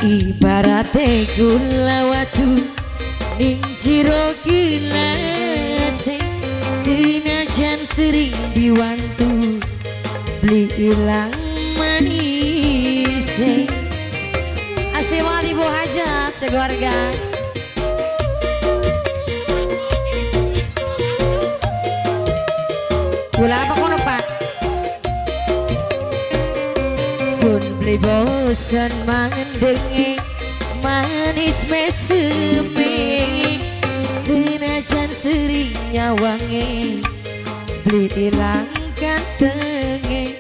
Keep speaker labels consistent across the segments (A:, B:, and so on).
A: Ibarate gula watu ning jero gelase, senajan sering diwantu beli ilang manise. Asik banget, Ibu Hajat sekeluarga. Gula apa kono, Pak? Sun beli bosen mandenge manis meseme, senajan sering nyawange beli ilang gantenge.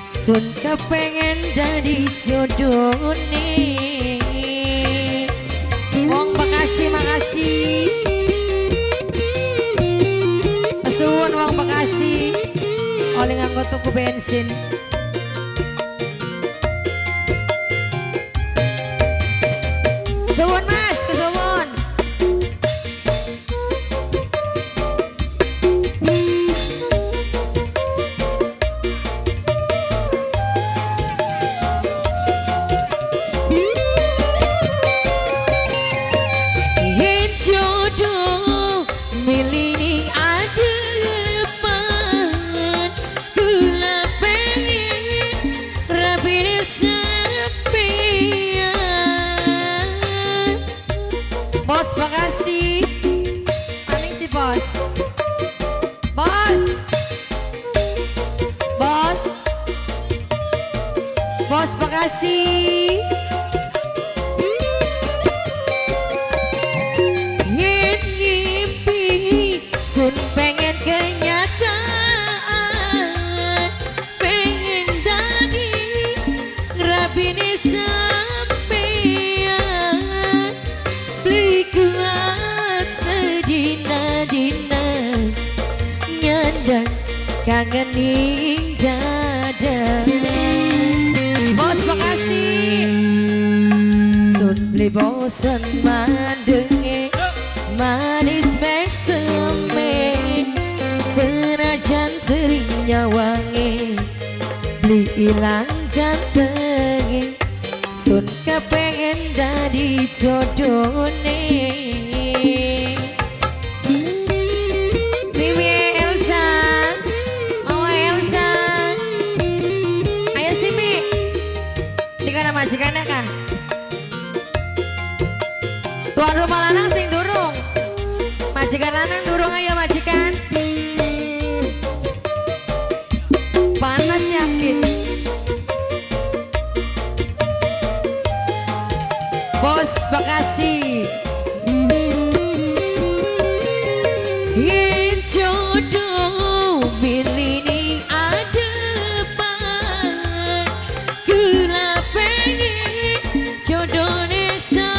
A: Sun kepengen dadi jodone. Wong Bekasi, makasih. Suwun wong Bekasi oleh nganggo tuku bensin. Suwun, Mas, kesuwun. Yen jodoh milih ning adepan, kula pengen rabine sampean. Bos Bekasi paling si bos. Bos, bos, bos Bekasi. Yen ngimpi sun pengen kenyataan, pengen dadi ngrabine sampean. Beli kuat sedina-dina nyandang kangen ning dada. Bos Bekasi. Sun beli bosen mandenge manis meseme, senajan sering nyawange beli ilang gantenge. Sun kepengen dadi jodone. Mimi Elsa, Mama Elsa, ayo simi. Di kana majikannya kah? Tuan rumah lanang sing durung. Majikan lanang durung, ayo majikan. Panas yakin. Bos Bekasi. Yen jodoh milih ning adepan, kula pengen jodone sampean.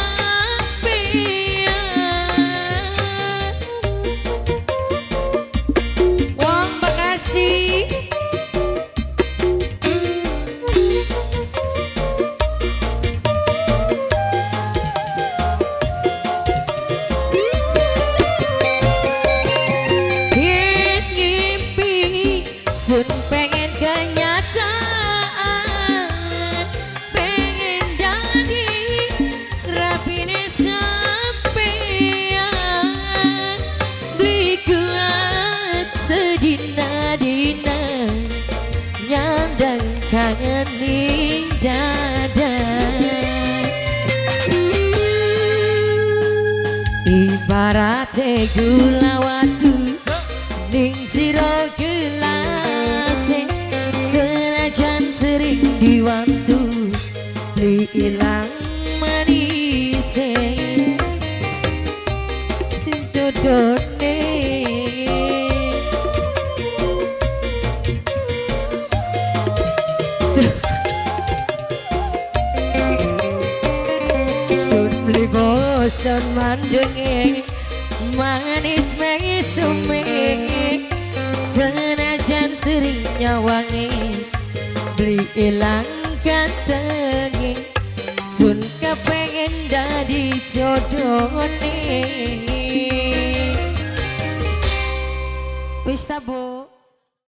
A: Wong Bekasi. Yen ngimpi sun pengen kenyataan, pengen dadi rabine sampean. Beli kuat sedina-dina nyandang kangen ning dada. Ibarate gula watu ning jero gelase, senajan sering diwantu beli ilang manise. Sing jodone. Sun beli bosen mandenge manis mengesume, senajan sering nyawange beli ilang gantenge. Sun kepengen dadi jodone. Wis ta, Bu?